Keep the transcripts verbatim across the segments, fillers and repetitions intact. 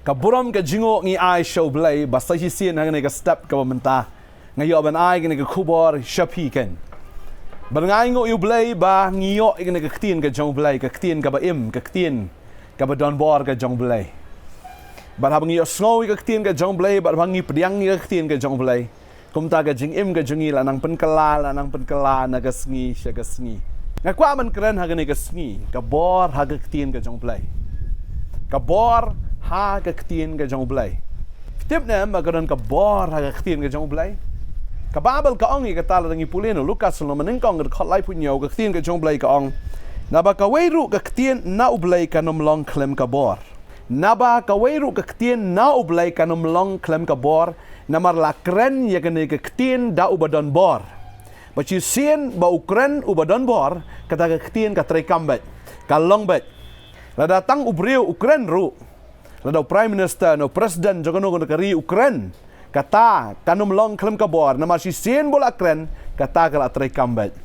Ka burom ka jingnguh ngi ai sha U Blei, ba sa shisien ha kane ka step kaba mynta nga ïoh ban ai kane ka khubor sha phi kein. Bad nga ainguh ïa U Blei ba ngi ïoh ïa kane ka ktien ka jong U Blei, ka ktien kaba im, ka ktien kaba don bor ka jong U Blei. Bad haba ngi ïohsngew ïa ka ktien ka jong U Blei, bad haba ngi pdiang ïa ka ktien ka jong U Blei, kumta ka jingim ka jong ngi la nang pynkylla, la nang pynkylla na ka sngi sha ka sngi. Nga kwah ban kren ha kane ka sngi, ka bor ha ka ktien ka jong U Blei. Ka bor ha ka ktien ka jong U Blei. Phi tip ne em ba ka don ka bor ha ka ktien ka jong U Blei? Ka Baibl ka ong ïa kata, lada ngi pule na u Lukas lynnong banyngkong ka dkhot laiphew hynñiew, ka ktien ka jong U Blei ka ong, naba kawei ruh ka ktien na U Blei kan ym long khlem ka bor. Naba kawei ruh ka ktien na U Blei kan ym long khlem ka bor, namar la kren ïa kane ka ktien da uba don bor. Bad shisien ba u kren uba don bor, kata ka ktien ka treikam beit, ka long beit. Lada tang u briew u kren ruh, lada u Prime Minister ne u President jong kano kano ka ri u kren, kata kan ym long khlem ka bor, namar shisien ba u la kren, kata ka la treikam beit.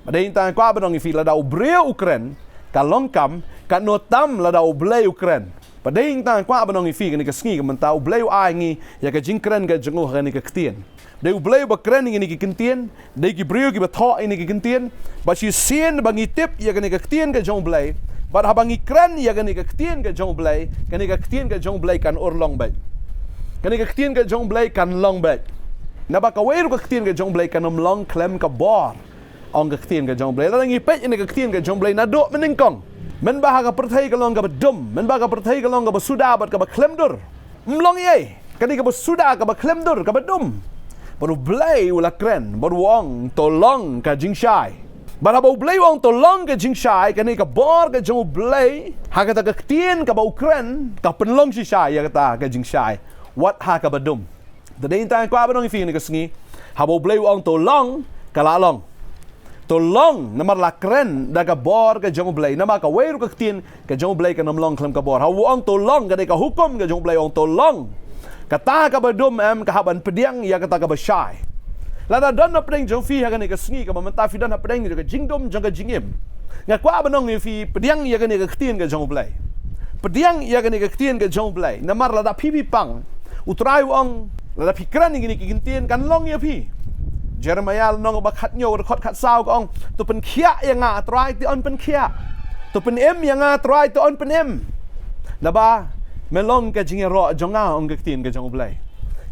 Bad dei nangta nga kwah ban ong ïa phi, lada u briew u kren, ka long kam, katno tam lada U Blei u kren. Bad dei nangta nga kwah ban ong ïa phi, kane ka sngi ka mynta U Blei u ai ngi ïa ka jingkren ka jong u ha kane ka ktien. Dei U Blei uba kren ïa kine ki ktien, dei ki briew kiba thoh ïa kine ki ktien. Bad shisien ba ngi tip ïa kane ka ktien ka jong U Blei, bad haba ngi kren ïa kane ka ktien ka jong U Blei, kane ka ktien ka jong U Blei kan urlong beit. Kane ka ktien ka jong U Blei kan long beit. Naba kawei ruh ka ktien ka jong U Blei kan ym long khlem ka bor, ong ka ktien ka jong U Blei. Lada ngi peit ïa kane ka ktien ka jong U Blei naduh mynnyngkong, mynba ha ka pyrthei ka long kaba dum, mynba ha ka pyrthei ka long kaba suda bad kaba khlem dur, ym long ei ei. Ka dei kaba suda, kaba khlem dur, kaba dum. Bad U Blei u la kren, bad u ong, to long ka jingshai. Bad haba U Blei u ong to long ka jingshai, kane ka bor ka jong U Blei ha kata ka ktien kaba u kren, ka pynlong shisha ïa kata ka jingshai, wat ha kaba dum. Te dei nangta nga kwah ban ong ïa phi kane ka sngi, haba U Blei u ong to long, ka la long. To long, namar la kren da ka bor ka jong U Blei, namar kawei ruh ka ktien ka jong U Blei kan ym long khlem ka bor. Haba u ong to long, ka dei ka hukum ka jong U Blei, u ong to long, kata kaba dum em, ka hap ban pdiang ïa kata kaba shai. Lada don hapdeng jong phi ha kane ka sngi kaba mynta phi don hapdeng jong ka jingdum jong ka jingim, nga kwah ban ong ïa phi, pdiang ïa kane ka ktien ka jong U Blei. Pdiang ïa kane ka ktien ka jong U Blei. Namar lada phi phi pang, U Trai u ong, lada phi kren ïa kine ki ktien kan long ïa phi. Jeremiah lynnong ba khathynñiew, dkhot khatsaw ka ong, to pynkhiah ïa nga Trai, te yn pynkhiah. To pynim ïa nga Trai, te yn pynim. Naba me long ka jingïaroh jong nga, ong ka ktien ka jong U Blei.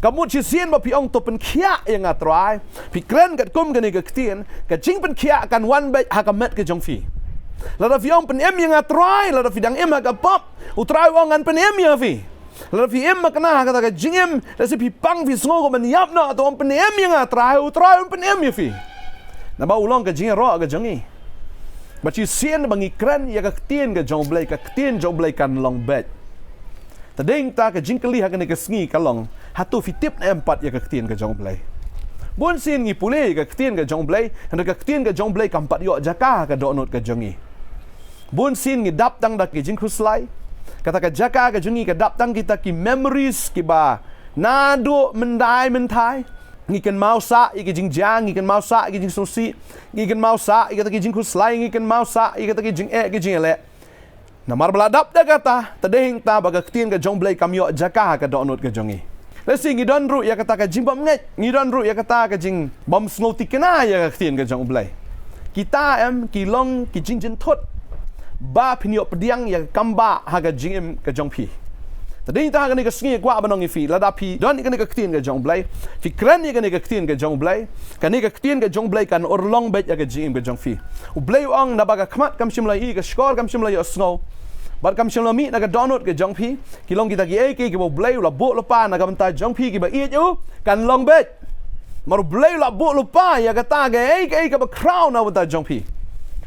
Ka mut shisien ba phi ong to pynkhiah ïa nga Trai, phi kren katkum kane ka ktien, ka jingpynkhiah kan wan beit ha ka met ka jong phi. Lada phi ong pynim ïa nga Trai, lada phi dang im ha ka pop, U Trai u ong ngan pynim ïa phi. Lada phi im makna ha kata ka jingim, lada phi pang phi sngew kumban ïap noh, to ong pynim ïa nga Trai, U Trai un pynim ïa phi. Naba u long ka jingïaroh ka jong ngi. Bad shisien ba ngi kren ïa ka ktien ka jong U Blei, ka ktien jong U Blei kan long beit. Te dei nangta ka jingkylli ha kane ka sngi ka long, hato phi tip ne em pat ïa ka ktien ka jong U Blei? Bun sien ngi pule ïa ka ktien ka jong U Blei, hynrei ka ktien ka jong U Blei kam pat ïoh jaka ha ka dohnud ka jong ngi. Bun sien ngi dap tang da ki jingkhuslai. Kata ka jaka ka jong ngi ka dap tang kita ki memories kiba naduh myndai mynthai. Ngi kynmaw sah ïa ki jingjia, ngi kynmaw sah ïa ki jingsngewsih, ngi kynmaw sah ïa kata ki jingkhuslai, ngi kynmaw sah ïa kata ki jingeh ki jingïaleh. Namar ba la dap da kata, te dei hangta ba ka ktien ka jong U Blei kam ïoh jaka ha ka dohnud ka jong ngi. Lehse ngi don ruh ïa kata ka jingbymngeit, ngi don ruh ïa kata ka jingbymsngewthikna ïa ka ktien ka jong U Blei. Kita em ki long ki jingjynthut ba phin ïoh pdiang ïa ka kambah ha ka jingim ka jong phi. Te dei hangta ha kane ka sngi kwah ban ong ïa phi, lada phi don ïa kane ka ktien ka jong U Blei, phi kren ïa kane ka ktien ka jong U Blei, kane ka ktien ka jong U Blei kan urlong beit ïa ka jingim ka jong phi. U Blei u ong, naba ka khmat kam shym la ïohi, ka shkor kam shym la ïohsngew, bad kam shym la mih na ka dohnud ka jong phi, ki long kita kiei kiei kiba U Blei u la buh lypa na ka bynta jong phi kiba ïeit u, kan long beit. Namar U Blei u la buh lypa ïa kata kaei kaei kaba khraw na ka bynta jong phi.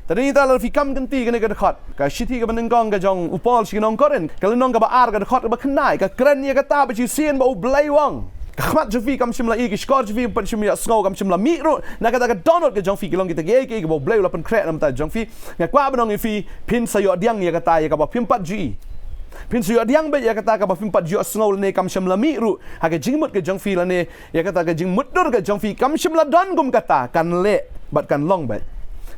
Te dei hangta lada phi kam kynti kane ka dkhot, ka shithi kaba nyngkong ka jong u Paul sha ki nong Korinth, ka lynnong kaba ar, ka dkhot kaba khyndai, ka kren ïa kata ba shisien ba U Blei u ong, ka khmat jong phi kam shym la ïohi, ka shkor jong phi kam shym la ïohsngew, kam shym la mih ruh na kata ka dohnud ka jong phi, ki long kita kiei kiei kiba U Blei u la pynkhreh na ka bynta jong phi. Nga kwah ban ong ïa phi, phin sa ïoh pdiang ïa kata ïa kaba phim pat ju ïohi. Phin sa ïoh pdiang beit ïa kata kaba phim pat ju ïohsngew lane kam shym la mih ruh ha ka jingmut ka jong phi, lane ïa kata ka jingmutdur ka jong phi kam shym la don kum kata, kan leh bad kan long beit.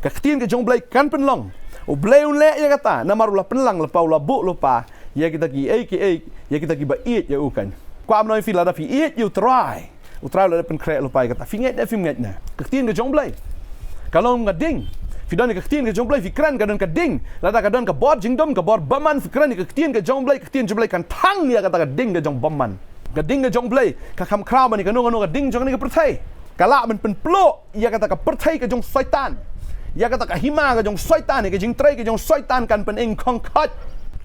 Ka ktien ka jong U Blei kan pynlong. U Blei un leh ïa kata, namar u la pynlang lypa, u la buh lypa Ïa kita ki ei ki ei, ïa kita ki ba ïeit ïa u kan. Kwah ban ong ïa phi lada phi ïeit ïa u Trai, u Trai u la pynkhreh lypa ïa kata. Phi ngeit ne phim ngeit ne? Ka ktien ka jong u Blei ka long ka ding. Phi don ïa ka ktien ka jong u Blei, phi kren, ka don ka ding. Lada ka don ka bor jingdum, ka bor bymman, phi kren ïa ka ktien ka jong u Blei, ka ktien jong u Blei kan thang ïa kata ka ding ka jong bymman. Ka ding ka jong u Blei ka kham khraw ban ïa kano kano ka ding jong kane ka pyrthei. Ka lah ban pynpluh ïa kata ka pyrthei ka jong Soitan, ïa kata ka hima ka jong Soitan, ïa ka jingtrei ka jong Soitan kan pynïeng khong khot.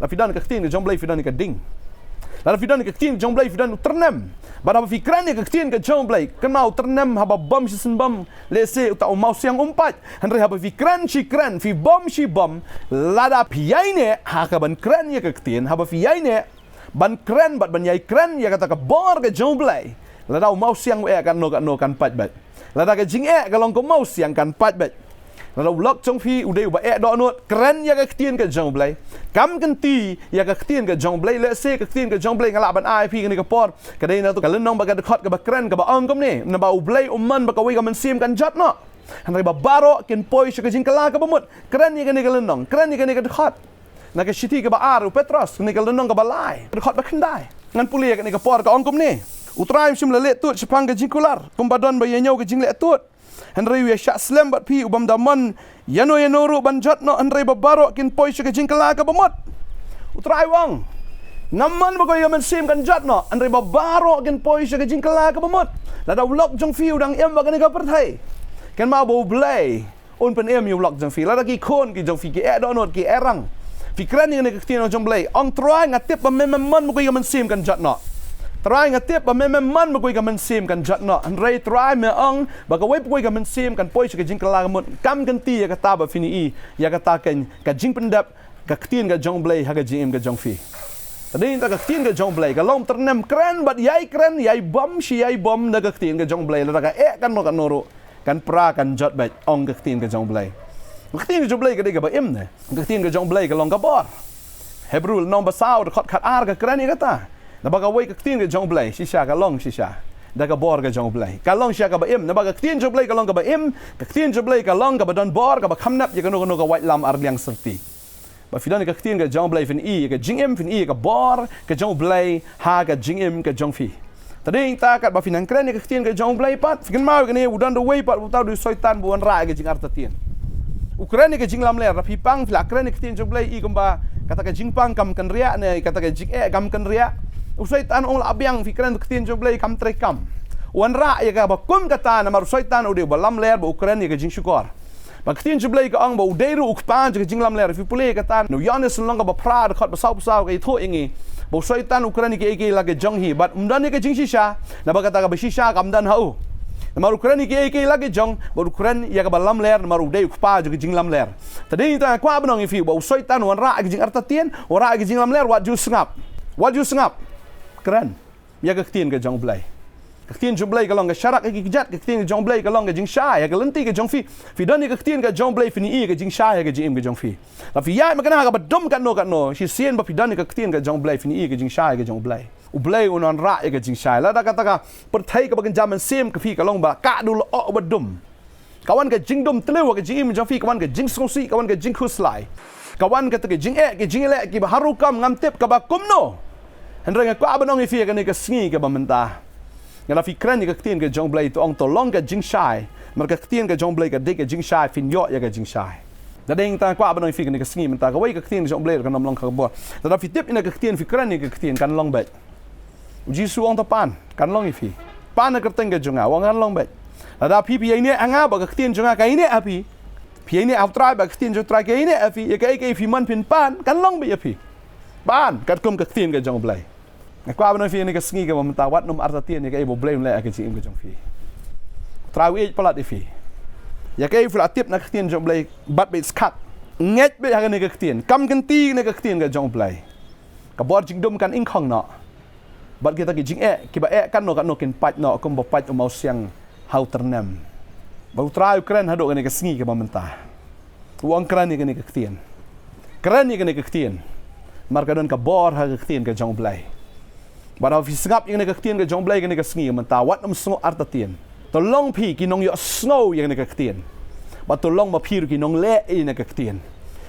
Lada phi don ka ktien ka jong u Blei, phi don ïa ka ding. Lada phi don ïa ka ktien ka jong u Blei, phi don u tyrnem. Bad haba phi kren ïa ka ktien ka jong u Blei, kynmaw u tyrnem haba bom shisien bom, lehse uta u mawsiang um pat. Hynrei haba phi kren shi kren, phi bom shi bom, lada phi ïaineh ha ka ban kren ïa ka ktien, haba phi ïaineh ban kren bad ban ïai kren ïa kata ka bor ka jong u Blei, lada u mawsiang u eh kano kano kan pait beit. Lada ka jingeh ka long ka mawsiang kan pait beit. Lada u lok jong phi u dei uba eh dohnud, kren ïa ka ktien ka jong u Blei. Kam kynti ïa ka ktien ka jong u Blei, lehse ka ktien ka jong u Blei nga lah ban ai phi kane ka por ka dei na tu ka lynnong bad ka dkhot kaba kren kaba ong kumne, naba u Blei um mon ba kawei ka mynsiem kan jot noh, hynrei ba baroh kin poi sha ka jingkylla kaba mut. Kren ïa kane ka lynnong, kren ïa kane ka dkhot. Na ka shithi kaba ar u Petros, kane ka lynnong kaba lai, dkhot ba khyndai. Ngan pule ïa kane ka por, ka ong kumne: U Trai um shym la leh tuid shaphang ka jingkular kumba don ba ïa ñiew ka jingleh tuid, hynrei u ïa shah slem bad phi, u bym da mon ïano ïano ruh ban jot noh, hynrei ba baroh kin poi sha ka jingkylla kaba mut. U Trai u ong, ngam mon ba kawei ka mynsiem kan jot noh, hynrei ba baroh kin poi sha ka jingkylla kaba mut. Lada u lok jong phi u dang im bad kane ka pyrthei, kynmaw ba u Blei un pynim ïa u lok jong phi. Lada ki khun ki jong phi ki eh dohnud, ki eh rang, phi kren ïa kane ka ktien jong u Blei, ong, Trai, nga tip ba me mem mon ba kawei ka mynsiem kan jot noh. Trai, nga tip ba me mem mon ba kawei ka mynsiem kan jot noh, hynrei Trai me ong ba kawei pa kawei ka mynsiem kan poi sha ka jingkylla kaba mut. Kam kynti ïa kata ba phin ïohi ïa kata ka, ka jingpyndep ka ktien ka jong u Blei ha ka jingim ka jong phi. Te dei nangta ka ktien ka jong u Blei ka long tyrnem, kren bad ïai kren, ïai bom shi ïai bom da ka ktien ka jong u Blei, lada ka eh kano kano ruh kan pra, kan jot beit, ong ka ktien ka jong u Blei. Ka ktien ka jong u Blei ka dei kaba im ne? Ka ktien ka jong u Blei ka long ka bor. Hebru lynnong ba saw dkhot khatar ka kren ïa kata. Naba kawei ka ktien ka jong u Blei shisha ka long shisha da ka bor ka jong u Blei. Ka long shisha kaba im. Naba ka ktien jong u Blei ka long kaba im. Ka ktien jong u Blei ka long kaba don bor, kaba kham nep ïa kano kano ka waitlam arliang syrti. Ba phi don ïa ka ktien ka jong u Blei, phin ïohi ïa ka jingim, phin ïohi ïa ka bor ka jong u Blei ha ka jingim ka jong phi. Te dei nangta katba phi nang kren ïa ka ktien ka jong u Blei pat, phi kynmaw ïa kane, u don uwei pat uta u dei u Soitan ba u wanrah ïa ka jingartatien. U kren ïa ka jinglamler. Lada phi pang, phi la kren ïa ka ktien jong u Blei, i kumba kata ka jingpang kam kynriah ne kata ka jingeh kam kynriah. U Soitan u ong lah biang, phi kren ïa ka ktien jong u Blei kam treikam. U wanrah ïa kaba kum kata namar u Soitan u dei uba lamler bad u kren ïa ka jingshukor. Ba ka ktien jong u Blei ka ong ba u dei ruh u kpa jong ka jinglamler. Phi pule ïa kata na u Ïoannis lynnong kaba phra dkhot ba saw phew saw ka ïathuh ïa ngi ba u Soitan u kren ïa kiei kiei la ka jong hi bad um don ïa ka jingshisha, naba kata kaba shisha kam don ha u. Namar u kren ïa kiei kiei la ka jong bad u kren ïa kaba lamler namar u dei u kpa jong ka jinglamler. Te dei nangta nga kwah ban ong ïa phi ba u Soitan u wanrah ïa ka jingartatien, u wanrah ïa ka jinglamler, wat ju sngap. Wat ju sngap. Kren ïa ka ktien ka jong u Blei. Ka ktien jong u Blei ka long ka sharak ïa ki kjat, ka ktien ka jong u Blei ka long ka jingshai ïa ka lynti ka jong phi. Phi don ïa ka ktien ka jong u Blei, phin ïohi ïa ka jingshai ïa ka jingim ka jong phi. Lada phi ïaid ma ka na kaba dum katno katno, shisien ba phi don ïa ka ktien ka jong u Blei, phin ïohi ïa ka jingshai ïa ka jong u Blei. U Blei un wanrah ïa ka jingshai. Lada kata ka pyrthei kaba kynja mynsiem ka phi ka long ba ka dei lyoh ba dum. Ka wan ka jingdum tliw ha ka jingim jong phi, ka wan ka jingsngewsih, ka wan ka jingkhuslai. Ka wan kata ka jingeh, ka jingeh ki ba harum kam ngam tip kaba kumno. Hynrei nga kwah ban ong ïa phi ha kane ka sngi kaba mynta, lada phi kren ïa ka ktien ka jong u Blei, to ong to long ka jingshai. Namar ka ktien ka jong u Blei ka dei ka jingshai, phin ïoh ïa ka jingshai. Te dei nangta nga kwah ban ong ïa phi ha kane ka sngi mynta, kawei ka ktien ka jong u Blei ka nym long ka bor. Lada phi tip ïa ka ktien, phi kren ïa ka ktien, kan long beit. U Jisu u ong to pan, kan long ïa phi. Pan ha ka kyrteng ka jong nga, u ong kan long beit. Lada phi phi ïaineh ha nga bad ka ktien jong nga ka ïaineh ha phi, phi ïaineh ha u Trai bad ka ktien jong u Trai ka ïaineh ha phi, ïa kaei kaei phi mon phin pan, kan long beit ïa phi. Pan katkum ka ktien ka jong u Blei. Nga kwah ban ong ïa phi ha kane ka sngi kaba mynta, wat nym artatien ïa kaei ba u Blei un leh ha ka jingim ka jong phi. U Trai u ïeit palat ïa phi. Ïa kaei phi la tip na ka ktien jong u Blei, bat beit skhat. Ngeit beit ha kane ka ktien, kam kynti ïa kane ka ktien ka jong u Blei. Ka bor jingdum kan ingkhong noh. Bad kita ki jingeh kiba eh katno katno kin pait noh kumba pait u mawsiang ha u tyrnem. Bad u Trai u kren haduh kane ka sngi kaba mynta. U ong kren ïa kane ka ktien. Kren ïa kane ka ktien. Namar ka don ka bor ha ka ktien ka jong u Blei. Bad haba phi sngap ïa kane ka ktien ka jong u Blei ha kane ka sngi kaba mynta, wat nym sngew artatien. To long phi ki nongïohsngew ïa kane ka ktien. Bad to long ma phi ruh ki nongleh ïa kane ka ktien.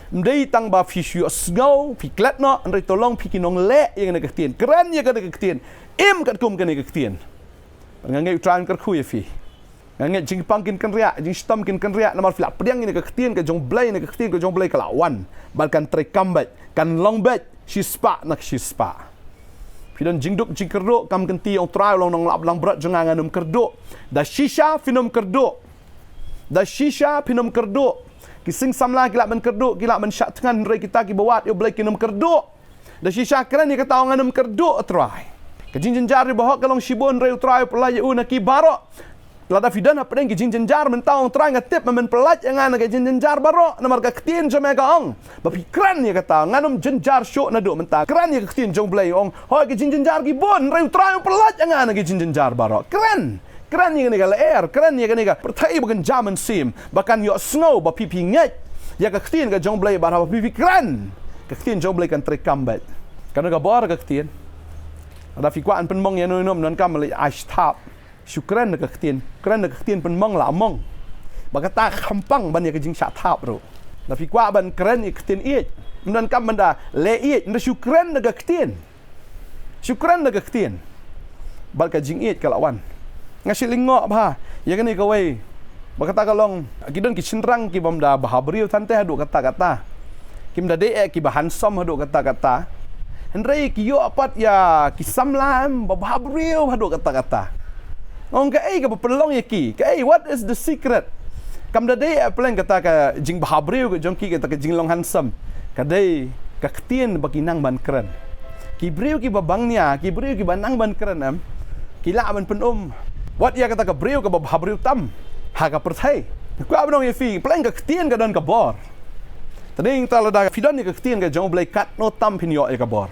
Ym dei tang ba phi shu ïohsngew, phi klet noh, hynrei to long phi ki nongleh ïa kane ka ktien. Kren ïa kane ka ktien. Im katkum kane ka ktien. Nga ngeit U Trai un kyrkhu ïa phi. Nga ngeit jingpang kin kynriah, jingshitom kin kynriah, namar phi la pdiang ïa kane ka ktien ka jong U Blei, ïa kane ka ktien ka jong U Blei ka la wan. Bad kan treikam beit, kan long beit, shispah na shispah. Phi don jingduk jingkyrduh, kam kynti ong Trai long nonglap langbrot jong nga, ngan ym kyrduh. Da shisha phin ym kyrduh. Da shisha phin ym kyrduh. Ki sing samla ki lah ban kyrduh, ki lah ban shah thngan, hynrei kita kiba wad ïa U Blei kin ym kyrduh. Da shisha kren ïa kata, ngan ym kyrduh, Trai. Ka jingjynjar ïa u bahok ka long shibun, hynrei U Trai u pyllait ïa u na ki baroh. Lada phi don hapdeng ki jingjynjar mynta, ong Trai, nga tip me men pyllait ïa nga na ka jingjynjar baroh, namar ka ktien jong me ka ong ba phi kren ïa kata, ngan ym jynjar shuh naduh mynta. Kren ïa ka ktien jong U Blei, ong, hooid ki jingjynjar ki bun, hynrei U Trai u pyllait ïa nga na ki jingjynjar baroh. Kren. Kren ïa kane ka lyer, kren ïa kane ka pyrthei ba kynja mynsiem, ba kan ïohsngew ba phi phi ngeit ïa ka ktien ka jong U Blei, bad haba phi phi kren, ka ktien jong U Blei kan treikam beit. Kane ka bor ka ktien. Lada phi kwah ban pynmong ïa uno uno, ym donkam leit ai sthap. Shu kren da ka ktien, kren da ka ktien, pynmong la mong. Ba kata kham pang ban ïa ka jingshah thap ruh. Lada phi kwah ban kren ïa ka ktien ïeit, ym donkam ban da leh ïeit, ynda shu kren da ka ktien. Shu kren da ka ktien, bad ka jingïeit ka la wan. Nga shait lyngngoh bha ïa kane kawei, ba kata ka long, ki don ki shynrang ki bym da bhabriew than te haduh katta-katta. Kim da dei eh kiba handsome haduh katta-katta, hynrei ki ïoh pat ïa ki samla em ba bhabriew haduh katta-katta. Nga ong kaei kaba pynlong ïa ki, kaei, what is the secret? Kam da dei eh pleng kata ka jingbhabriew ka jong ki, kata ka jinglong handsome. Ka dei ka ktien ba ki nang ban kren. Ki briew kiba bang nia, ki briew kiba nang ban kren em, ki lah ban pyn-um wat ïa kata ka briew kaba bhabriew tam ha ka pyrthei. Kwah ban ong ïa phi, pleng ka ktien ka don ka bor. Te dei nangta lada phi don ïa ka ktien ka jong U Blei, katno tam phin ïoh ïa ka bor.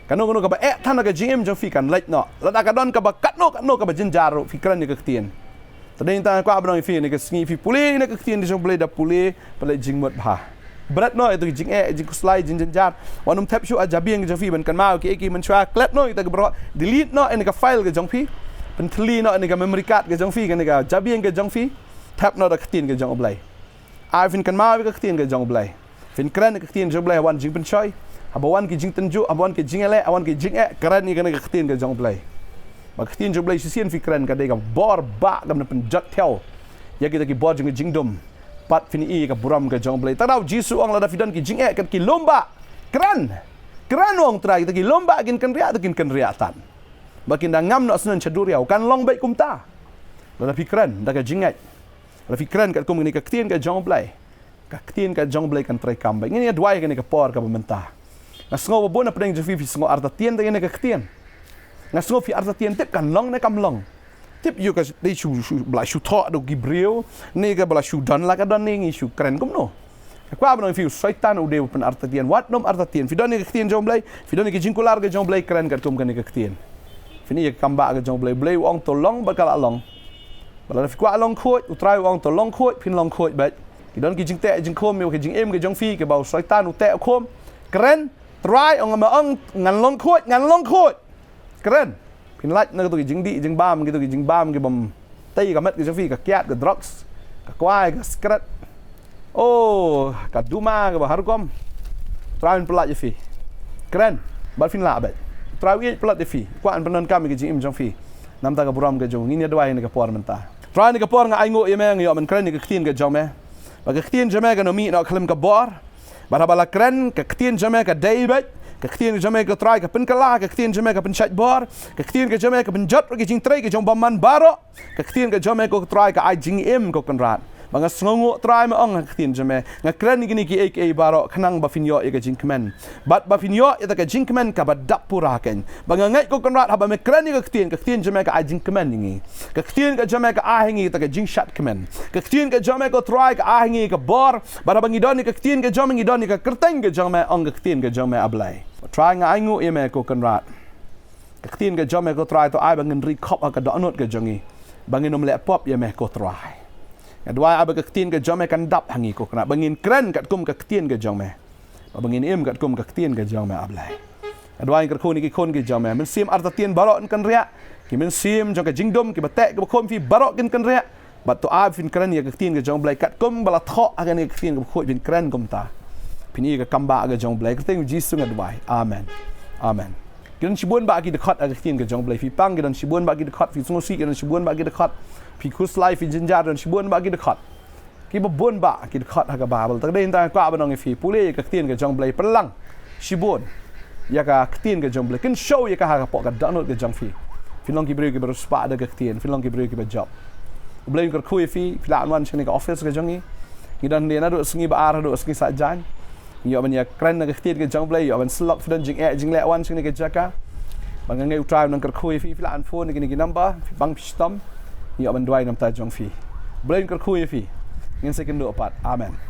Kano kano kaba eh than ha ka jingim jong phi kan leit noh. Lada ka don kaba katno katno kaba jynjar ruh, phi kren ïa ka ktien. Te dei nangta nga kwah ban ong ïa phi, kane ka sngi phi pule ïa kane ka ktien ka jong U Blei, da pule pynleit jingmut bha. Bret noh ïa kito ki jingeh, jingkhuslai, jingjynjar. Wat nym thep shuh ha jabieng ka jong phi ban kynmaw kiei kiei mynshuwa. Klet noh ïa kita ki baroh, delete noh ïa kane ka file ka jong phi. Pynthylli noh ïa kane ka memory card ka jong phi, kane ka jabieng ka jong phi. Thep noh da ka ktien ka jong U Blei. Ai phin kynmaw ïa ka ktien ka jong U Blei. Phin kren ïa ka ktien jong U Blei ha wan jingpynshoi, haba wan ki jingtynjuh, haba wan ki jingïaleh, ha wan ki jingeh, kren ïa kane ka ktien ka jong U Blei. Ba ka ktien jong U Blei shisien phi kren ka dei ka bor ba kam da pynjot thew ïa kita ki bor jong ka jingdum. Pat phin ïohi ïa ka burom ka jong U Blei. Te U Jisu u ong lada phi don ki jingeh kat ki lum ba, kren. Kren, u ong Trai, kita ki lum ba kin kynriah, te kin kynriah tad. Ba kin da ngam noh shen sha duriaw, kan long beit kumta. Lada phi kren da ka jingngeit, lada phi kren katkum kane ka ktien ka jong U Blei, ka ktien ka jong U Blei kan treikam beit. Ngin ïa duwai kane ka por kaba mynta. Nga sngew ba bun na pdeng jong phi phi sngew artatien da kane ka ktien. Nga sngew phi artatien, tip kan long ne kam long. Tip ïoh ka dei shu, shu, ba la shu thoh da ki briew, ne kaba la shu don la ka don ne ngi shu kren kumno. Nga kwah ban ong ïa phi, u Soitan u dei u pynartatien. Wat nym artatien. Phi don ïa ka ktien jong U Blei, phi don ïa ka jingkular ka jong U Blei, kren katkum kane ka ktien. Phin ïohi ïa ka kam ba ka jong U Blei. U Blei u ong to long bad ka la long. Bad lada phi kwah long khuid, u Trai u ong to long khuid, phin long khuid beit. Ki don ki jingteh jingkhum ïa ka jingim ka jong phi, kaba u Soitan u teh u khum. Kren, Trai ong, me ong ngan long khuid, ngan long khuid. Kren. Phin lait na kito ki jingdih jingbam, kito ki jingbam ki bym tei ka met ka jong phi, ka kiad, ka drugs, ka kwai, ka sikret. Oh, ka duma, kaba har rukom. Trai un pyllait ïa phi. Kren. Bad phin lah beit. Trai u ïeit palat ïa phi. Kwah un pyndonkam ïa ka jingim jong phi. Namar ka burom ka jong u. Ngin ïa duwai ha kane ka por mynta. Trai, ha kane ka por nga ainguh ïa me, nga ïoh ban kren ïa ka ktien ka jong me. Ba ka ktien jong me kan ym mih noh khlem ka bor. Bad haba la kren, ka ktien jong me ka dei beit. Ka ktien ka jong me, ko Trai, ka pynkylla, ka ktien jong me ka pynshait bor. Ka ktien ka jong me ka pynjot ruh ki jingtrei ki jong u bymman baroh. Ka ktien ka jong me, ko Trai, ka ai jingim, ko Kynrad. Ba nga sngewnguh, Trai, me ong ha ka ktien jong me, nga kren ïa kine kiei kiei baroh khnang ba phin ïoh ïa ka jingkmen. Bad ba phin ïoh ïa ka jingkmen kaba dap pura keiñ. Ba nga ngeit, ko Kynrad, haba me kren ïa ka ktien, ka ktien jong me ka ai jingkmen ïa ngi. Ka ktien ka jong me ka ai ha ngi kata ka jingshad kmen. Ka ktien ka jong me, ko Trai, ka ai ha ngi ka bor. Bad haba ngi don ïa ka ktien ka jong me, ngi don ïa ka kyrteng ka jong me, ong ka ktien ka jong me, A Blei. Trai, nga ainguh ïa me, ko Kynrad. Ka ktien ka jong me, ko Trai, to ai ba ngin ri khop ha ka dohnud ka jong ngi, ba ngin ym leh pop ïa me, ko Trai. Nga duwai, ai ba ka ktien ka jong me kan dap ha ngi, ko Kynrad, ba ngin kren katkum ka ktien ka jong me. Ba, ba ngin im katkum ka ktien ka jong me, A Blei. Nga duwai, nga kyrkhu ïa ki khun ki jong me. Mynsiem artatien baroh kin kynriah. Ki mynsiem jong ka jingdum, kiba teh, kiba khum ïa phi baroh kin kynriah. Bad to ai ba phin kren ïa ka ktien ka jong U Blei katkum ba la thoh ha kane ka ktien kaba khuid, phin kren kumta. Phin ïoh ïa ka kam ba ka jong U Blei. Kyrteng U Jisu nga duwai. Amen. Amen. Ki don shibun bah ki dkhot ha ka ktien ka jong U Blei. Phi pang ki don shibun bah ki dkhot, phi sngewsih ki don shibun bah ki dkhot. Phi khuslai, phi jynjar, don shibun bah ki dkhot. Kiba bun bah ki dkhot ha ka Baibl. Te ka dei hangta nga kwah ban ong ïa phi, pule ïa ka ktien ka jong U Blei, pynlang shibun ïa ka ktien ka jong U Blei. Kynshew ïa ka ha ka pok ka dohnud ka jong phi. Phin long ki briew kiba riewspah da ka ktien, phin long ki briew kiba jop. U Blei un kyrkhu ïa phi. Phi lah ban wan shane ka office ka jong ngi. Ngi don hangne naduh sngi ba ar haduh sngi Saitjaiñ. Ngi ïoh ban ïakren na ka ktien ka jong U Blei, ïoh ban syllok. Phi don jingeh jingleh, wan shane ka jaka. Ba nga ngeit U Trai un kyrkhu ïa phi. Phi lah ban phone ïa kine ki number, phi pang phi shitom. Ngi ïoh ban duwai na ka bynta jong phi. U Blei un kyrkhu ïa phi. Ngin sa ïakynduh pat. Amen.